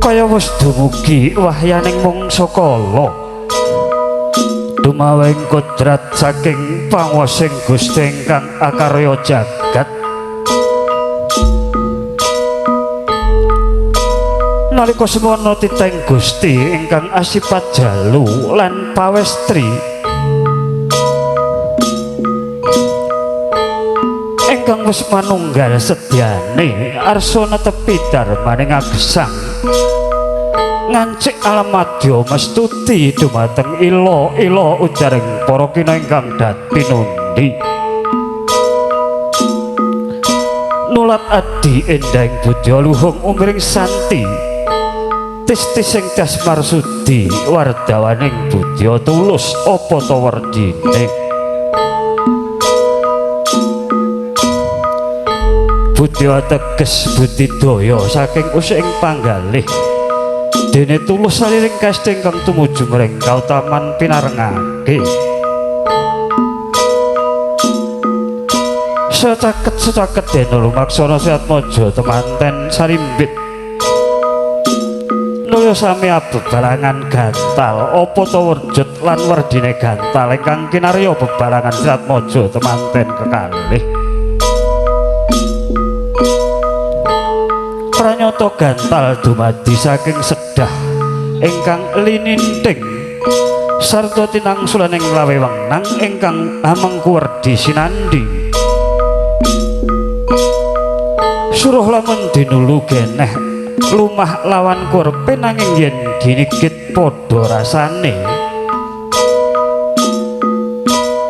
Kaya wis dumugi wahyaning mangsa kala dumaweng kodrat saking panguwasing Gusti ingkang akarya jagat. Nalika semono titeng Gusti ingkang asipat jalu lan pawestri ingkang wis manunggal sedyane arsa netepi darmaning agesang ngancik alam madya mestuti dumateng ila-ila ujaring para kina ingkang dadi nundi nulat adi endahing budya luhung umiring santi tis-tis sing das marsudi wardawaning budya tulus apa ta werdine budya teges budidaya saking usik ing panggalih dene tulus saliring kasti ingkang tumuju mring kautaman pinarengake secaket-secaket dene lumaksana Seatmaja temanten sarimbit nulya sami bebalangan gantal apa ta wujud lan werdine gantal ingkang kinarya bebalangan Seatmaja temanten kekalih pranyata gantal dumadi saking sedah ingkang lininting sarta tinangsulan ing lawe wenang ingkang amengku werdi sinandhi suruh lamun dinulu geneh lumah lawan kurpe nanging yen dinigit padha rasane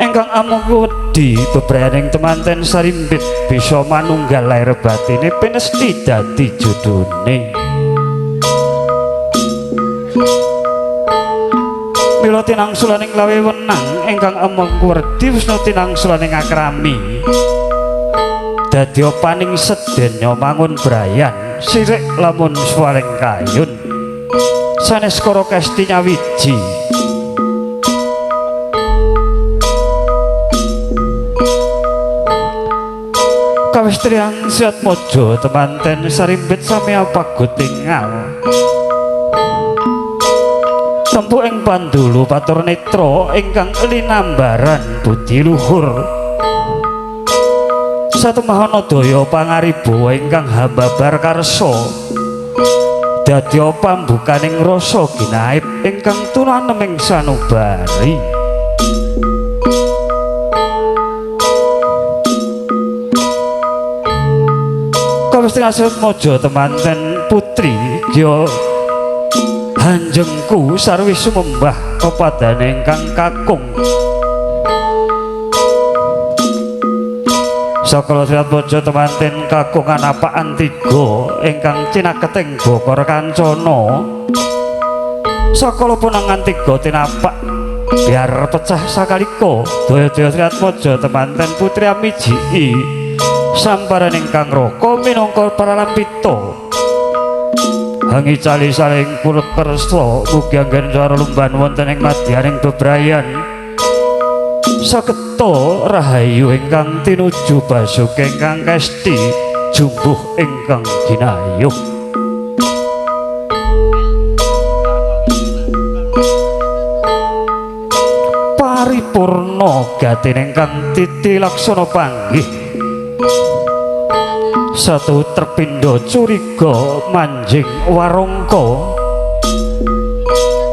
ingkang amengku wedi bebrayaning temanten sarimbit bisa manunggal lair batine pinesti dadi jodhone. Mila tinangsulan ing lawe wenang ingkang amengku wedi wisnu tinangsulan ing akrami dadi paning sedenya mangun brayan sirik lamun swaring kayun sanes kara kasti nyawiji kawestriyan Seatmaja temanten sarimbit sami apagut tingal tempuh ing pandulu patur netra ingkang linambaran budi luhur satemahana daya pangaribawa ingkang hambabar karsa dadya pambukaning rasa ginaib ingkang tunaneming sanubari. Kawistri Seatmaja temanten putri gya hanjengku sarwi sumembah pepadane ingkang kakung sakala Seatmaja temanten kagungan apaan tiga ingkang cinaketing bokor kancana sakala punangan tiga tinapak biar pecah sakalika daya-daya Seatmaja temanten putri amijiki samparan ingkang raka minangka paralampita hangicali saling kula kersa mugi anggen cara lumban wonten ing madyaning bebrayan saketa rahayu ingkang tinuju basuke ingkang kesti jumbuh ingkang ginayuh. Paripurna gatin ingkang titi laksana panggih satu terpindha curiga manjing warangka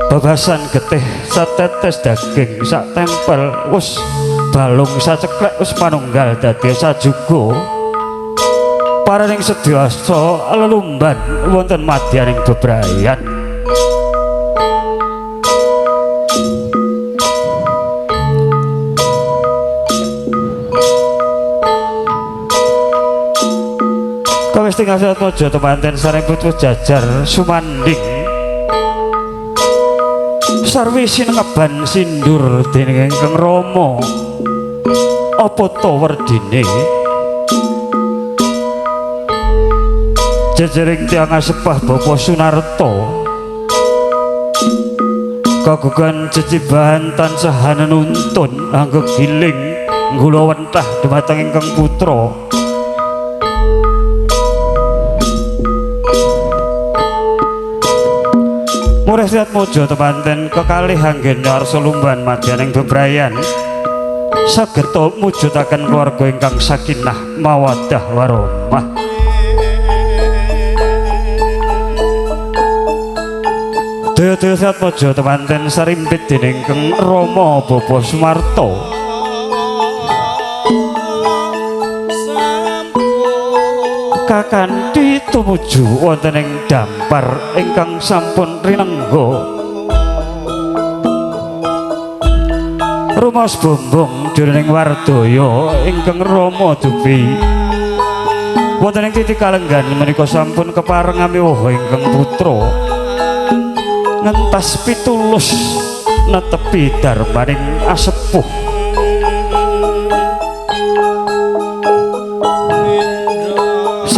babasan getih satetes daging sak tempel wis balung saceklek wis manunggal dadi sajuga paraning sedyasa lelumban wonten madyaning bebrayan. Kawis tinggal Seatmaja temanten sareng putu jajar sumanding sarwi sinengeban sindur dening ingkang Rama apa ta werdine jejering tiyang asepah Bapa Sunarta kagugan cecibahan tansah hanenuntun anggo giling nggula wentah dumateng ingkang putra. Murih Triatmojo temanten kekalih anggen warsa lumban madyaning bebrayan saged mujudaken keluarga ingkang sakinah mawaddah warahmah. Daya-daya Triatmojo temanten sarimpit dening Keng Rama Bapak Sumarto. Kakanthi tumuju wonten ing dampar ingkang sampun rinengga. Rumaos bumbung jroning wardaya ingkang Rama dupi. Wonten ing titik kalenggan menika sampun kepareng amiwaha ingkang putra ngentas pitulus netepi darmaning asepuh.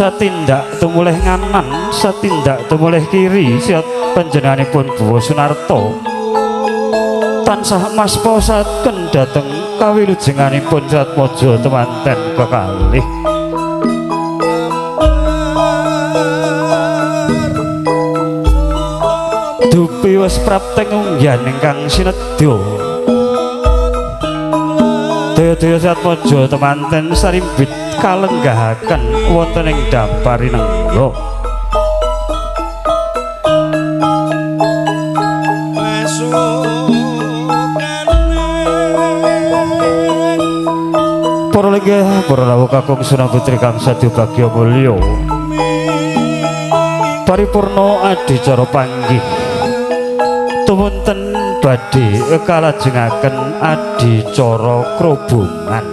Satindak tumulih nganan, satindak tumulih kiri, siat panjenenganipun Bapak Sunarto tansah masposaken dhateng kawilujenganipun Triatmojo temanten kekalih. Dupi wis prapteng ungyan ingkang sinedya. Daya-daya Triatmojo temanten sarimbit kalenggahaken wonten ing dampar rinengga. Para lenggah, para rawuh kakung Sunan Putri kang sadya bagya mulya. Paripurna adicara panggih. Tumunten badhe kalajengaken adicara krobongan.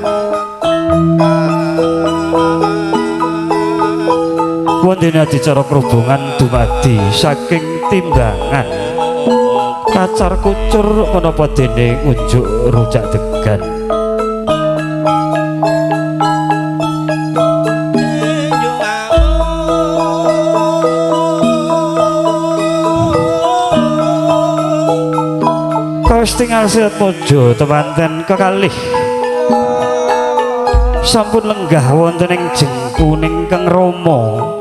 Wonten adicara krobongan dumadi saking timbangan kacar kucur menapa dene unjuk rujak degan. Kawis tingal Triatmojo temanten kekalih sampun lenggah wonten ing jengkuning Kang Rama.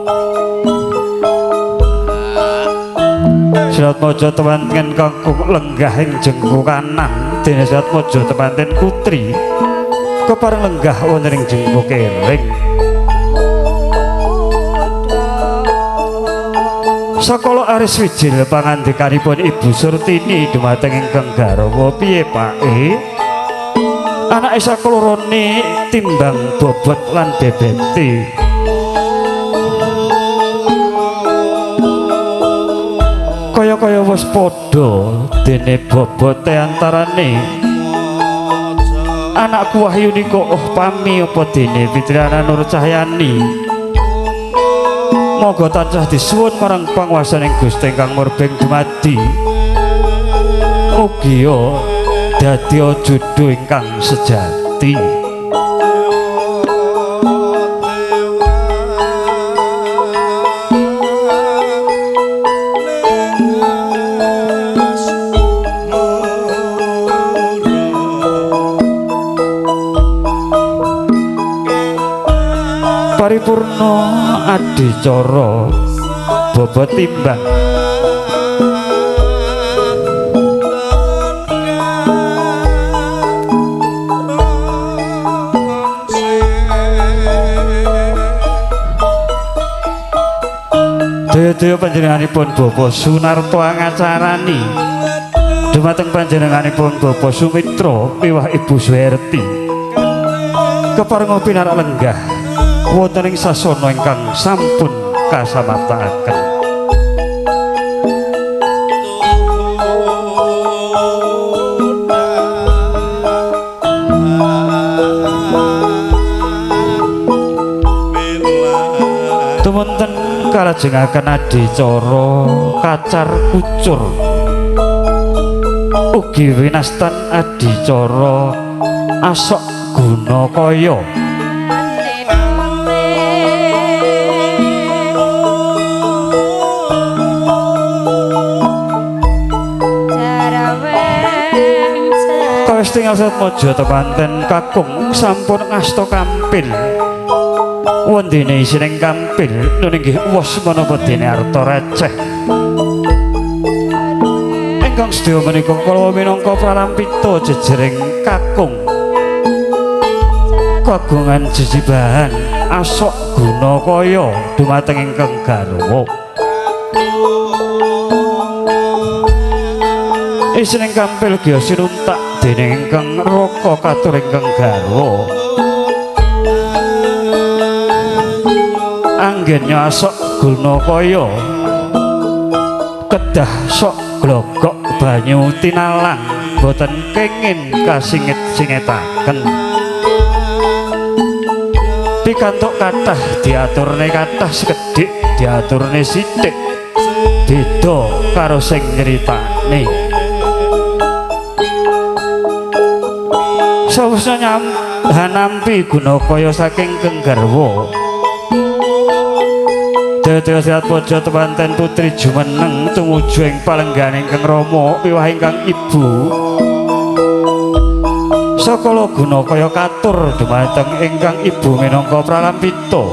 Triatmojo temanten kakung lenggah ing jengku kanan, dene Triatmojo temanten putri kepareng lenggah wonten ing jengku kering. Sakala aris wijil pangandikanipun Ibu Surtini dumateng ingkang garwa, piye Pake? Anake saklorone timbang bobot lan bebete. Kaya-kaya wis padha dene bobote antarane anakku Wahyunika oh pami apa dene Fitriana Nur Cahyani. Moga tansah disuwun marang panguwasaning Gusti ingkang murbeng dumadi. Mugia dadi jodho ingkang sejati. Paripurna adicara bobot timbang. Daya-daya panjenenganipun Bapak Sunarto angacarani dumateng panjenenganipun Bapak Sumitra miwah Ibu Suherti keparenga pinarak lenggah wonten ing sasana ingkang sampun kasamaptakaken. Tumunten kalajengaken adicara kacar kucur ugi winastan adicara asok guna kaya. Kawis tingal Satmojo temanten kakung sampun ngasta kampil. Wondene isining kampil nun inggih wos menapa dene arta receh. Ingkang sedaya menika kala minangka pralampita jejering kakung kagungan jejibahan asok guna kaya dumateng ingkang garwa. Isining kampil gya sinuntak dening ingkang raka katur ingkang garwa. Anggennya asok guna kaya kedah sok glogok banyu tinalang boten kengin kasingit-singetaken. Pikantuk kathah diaturne kathah sekedhik diaturne sithik beda karo sing nyritane. Sawusna hanampi guna kaya saking kenggarwa. Dewa Siatmojo temanten putri jumeneng tumuju ing palenggan ingkang rama miwah ingkang ibu. Sakala guna kaya katur dumateng ingkang ibu minangka pralampita.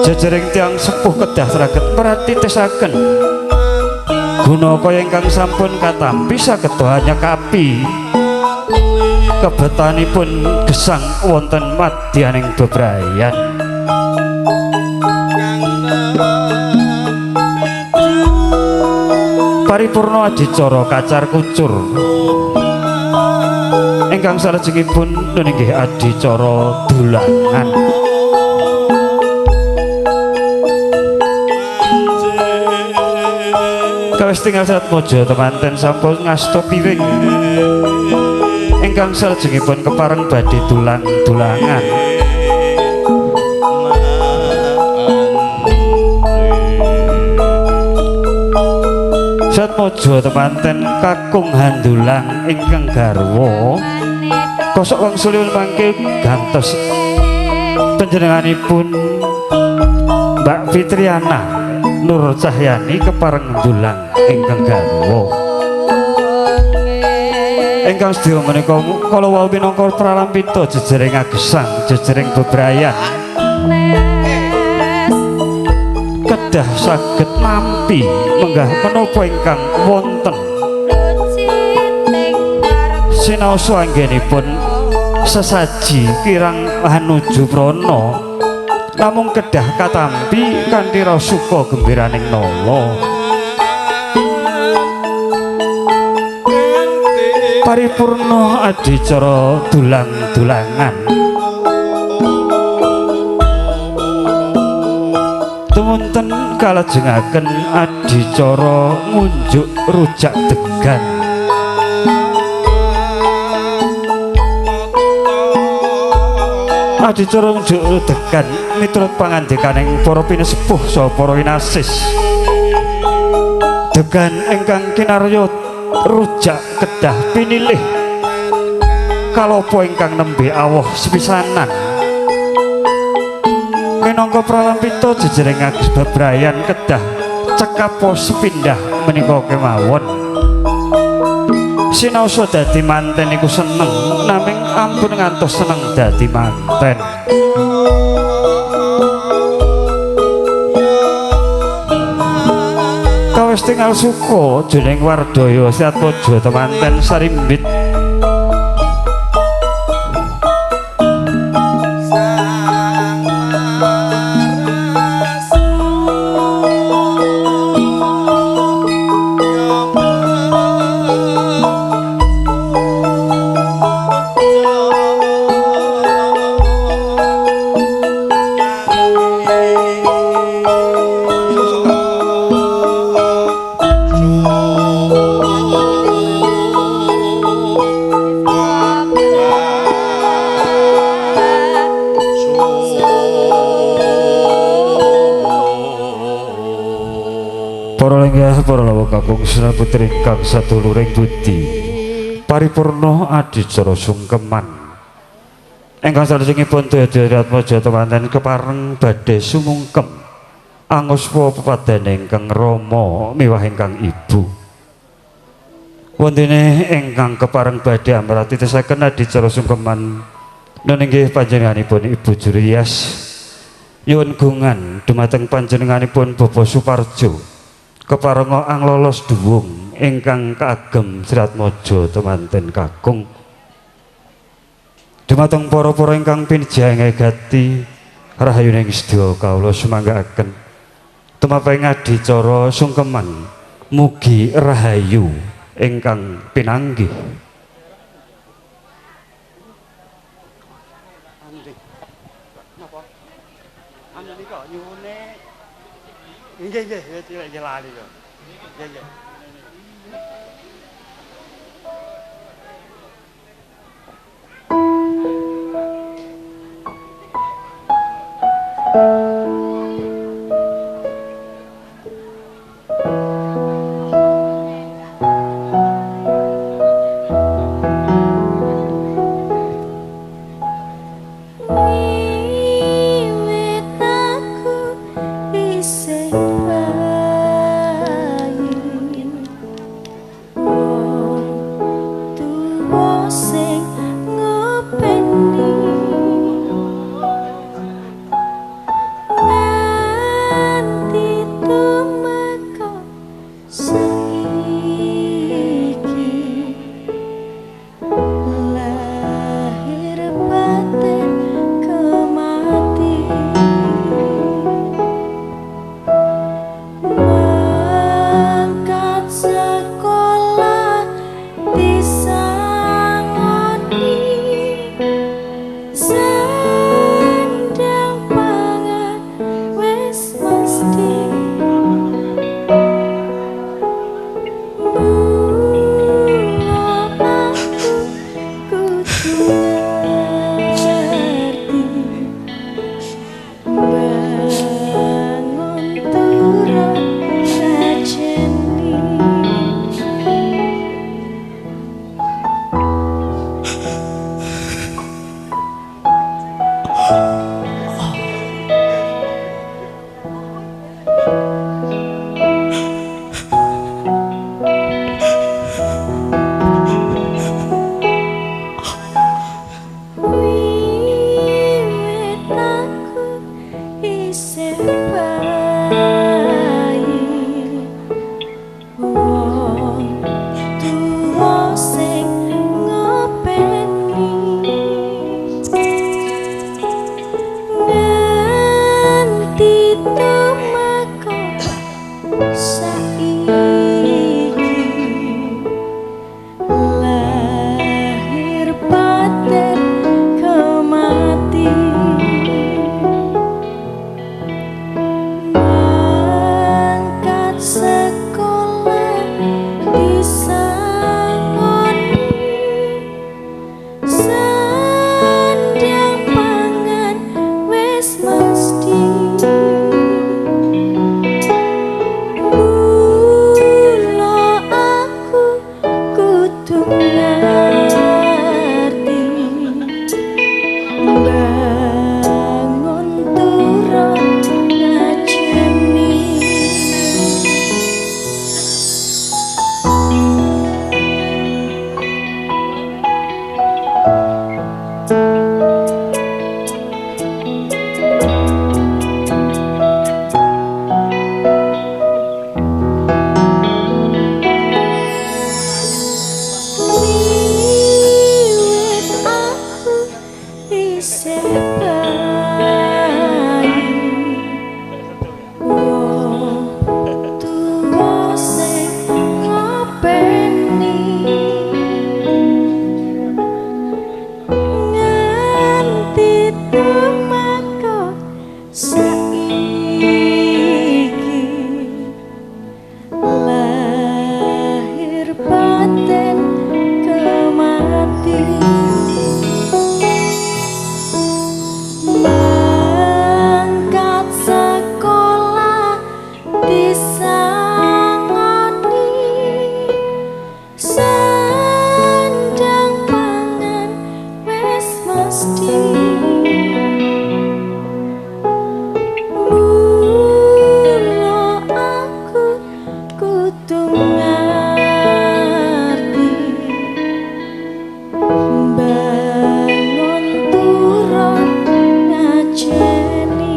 Jejering tiyang sepuh kedah sraget pratitisaken. Guna kaya ingkang sampun katampi saged nyekapi kebetanipun gesang wonten madyaning bebrayan. Paripurna adicara kacar kucur ingkang salajengipun inggih adicara dulangan. Kawis tinggal Satmojo temanten sampun ngasta piring ingkang salajengipun kepareng badhe dulang-dulangan. Satmojo temanten kakung handulang ingkang garwa kosok wangsulipun mangke gantos panjenenganipun Mbak Fitriana Nur Cahyani kepareng ndulang ingkang garwa. Ingkang sedaya menika kala wau minangka pralampita jejering agesang jejering bebrayan kedah saged nampi menggah menapa ingkang wonten sinaosa anggenipun sesaji kirang hanuju prana namung kedah katampi kanthi rasa suka gembiraning nala. Paripurna adicara dulang-dulangan tumunten kalajengaken adicara ngunjuk rujak degan. Adicara ngunjuk degan miturut pangandikaning para pinesepuh saha para winasis. Degan ingkang kinarya rujak kedah pinilih kalapa ingkang nembe awoh sepisanan. Minangka pralampita jejering agus bebrayan kedah cekapo sepindah menika kemawon. Sinaosa dadi manten iku seneng, naming ampun ngantos seneng dadi manten. Kawis tingal suka juning wardaya Siatmojo temanten sarimbit. Para lawuh kakung putri ingkang saduluring budi paripurna adicara sungkeman ingkang salajengipun Daya Atmaja temanten kepareng badhe sumungkem anguspa pepadane ingkang rama miwah ingkang ibu. Wontene ingkang kepareng badhe amratitisaken adicara sungkeman nun inggih panjenenganipun Ibu Juriyas nyuwun gungan dumateng panjenenganipun Bapak Suparjo Keparenga anglolos duwung ingkang kaagem Sriatmaja temanten kakung. Dumateng para-para ingkang pinijah ngegati rahayuning sedaya kawula sumanggaaken tumapeng adicara sungkeman mugi rahayu ingkang pinanggih. Nggih nggih cilik nggih lali kok. Nggih nggih. Wiwit aku isih bayi, wong tuwa sing ngopeni, nganti tumeka saiki, lahir batin kemati. Mangkat sekolah disangoni, sandang pangan wis mesti. Mula aku kudu ngerti, bangun turu ngajeni. Wiwit aku isih bayi, wong tuwa sing ngopeni, nganti tumeka saiki, lahir batin kemati. Mangkat sekolah disangoni, sandang pangan wis mesti. Mula aku kudu ngerti, bangun turu ngajeni. Wiwit aku isih bayi, wong tuwa sing ngopeni, nganti tumeka saiki, lahir batin kemati. Mangkat sekolah disangoni, sandang pangan wis mesti. Mula aku kudu ngerti, bangun turu ngajeni.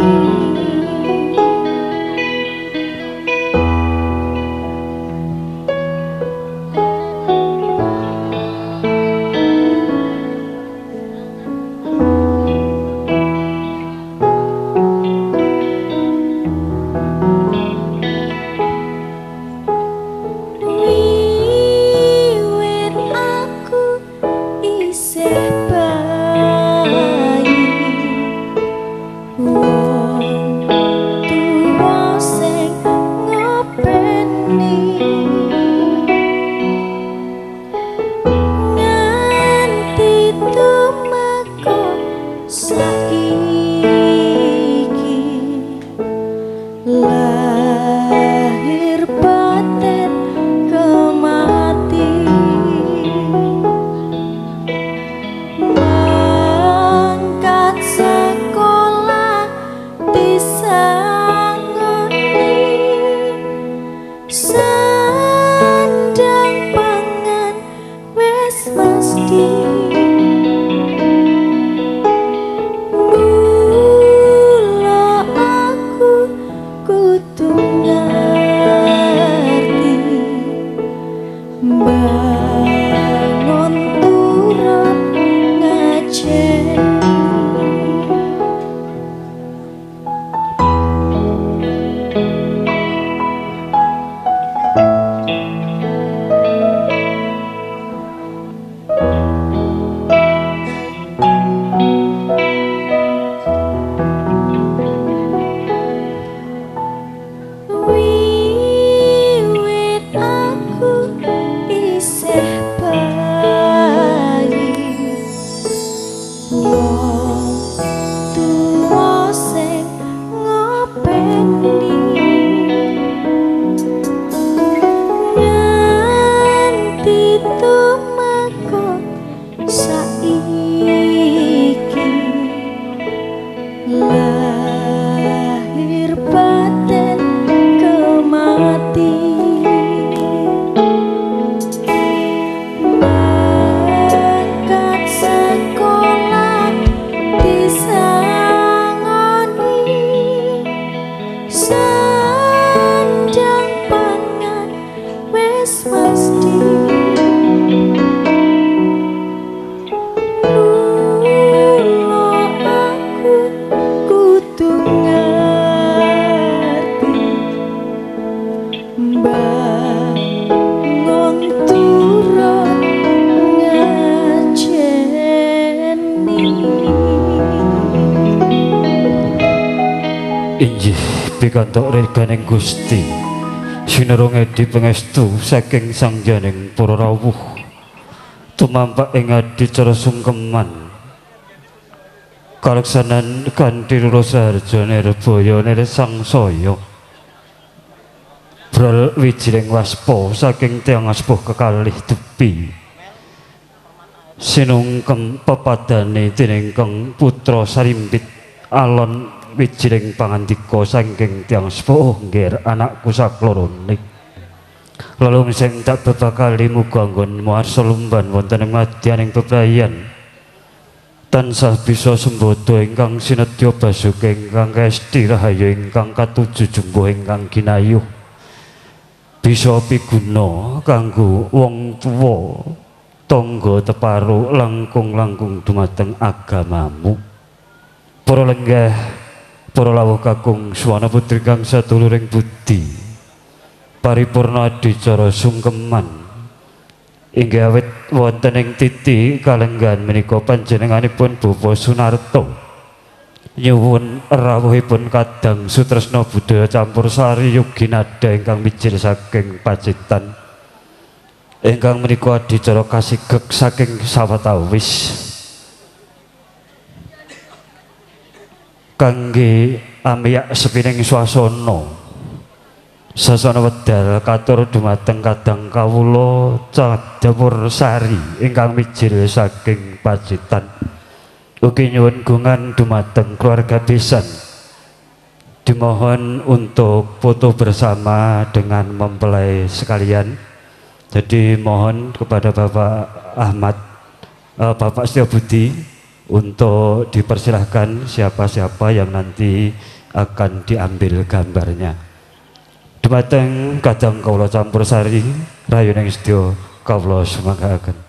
Sandang pangan wis mesti, mula aku kudu ngerti bangun turut ngajeni. Wiwit aku isih bayi, wong tuwa sing ngopeni nganti tumeka saiki, lahir batin kemati. Mangkat sekolah disangoni, sandang pangan wis mesti, mula aku kudu ngerti bangun turut ngajeni. Inggih pikantuk reganing Gusti sinurung edi pangestu saking sangjaning para rawuh tumampak ing adicara sungkeman kaleksanan kanthi lurus harja nirbaya nirsangsaya brol wijiring waspa saking tiyang sepuh kekalih tepi sinungkem pepadane dening Kang Putra Sarimpit alon wijiring pangandika saking tiyang sepuh nggir anakku saklorone lalu sing tak bebakali muga anggonmu arsa lumban wonten ing madyaning bebrayan tansah bisa sembodo ingkang sinedya basuki ingkang kaesti rahayu ingkang katuju jumbuh ingkang ginayuh bisa piguna kanggo wong tuwa tangga teparo langkung-langkung dumateng agamamu. Para lenggah, para lawuh kakung suwana putri kang saduluring budi paripurna adicara sungkeman inggih awit wonten ing titi kalenggahan menika panjenenganipun Bapak Sunarto nyuwun rawuhipun kadang sutresna budaya campur sari yoginada ingkang mijil saking Pacitan ingkang menika adicara kasigek saking sawetawis kangge amiyak sepining swasana sasana wedal katur dumateng kadang kawula campur sari ingkang mijil saking Pacitan. Ugi nyuwun gungan dumateng keluarga besan dimohon untuk foto bersama dengan mempelai sekalian. Jadi mohon kepada Bapak Ahmad, Bapak Setio Budi untuk dipersilahkan siapa-siapa yang nanti akan diambil gambarnya. Dumateng kadang kawula campur sari rayuning sedya kawula sumanggaken.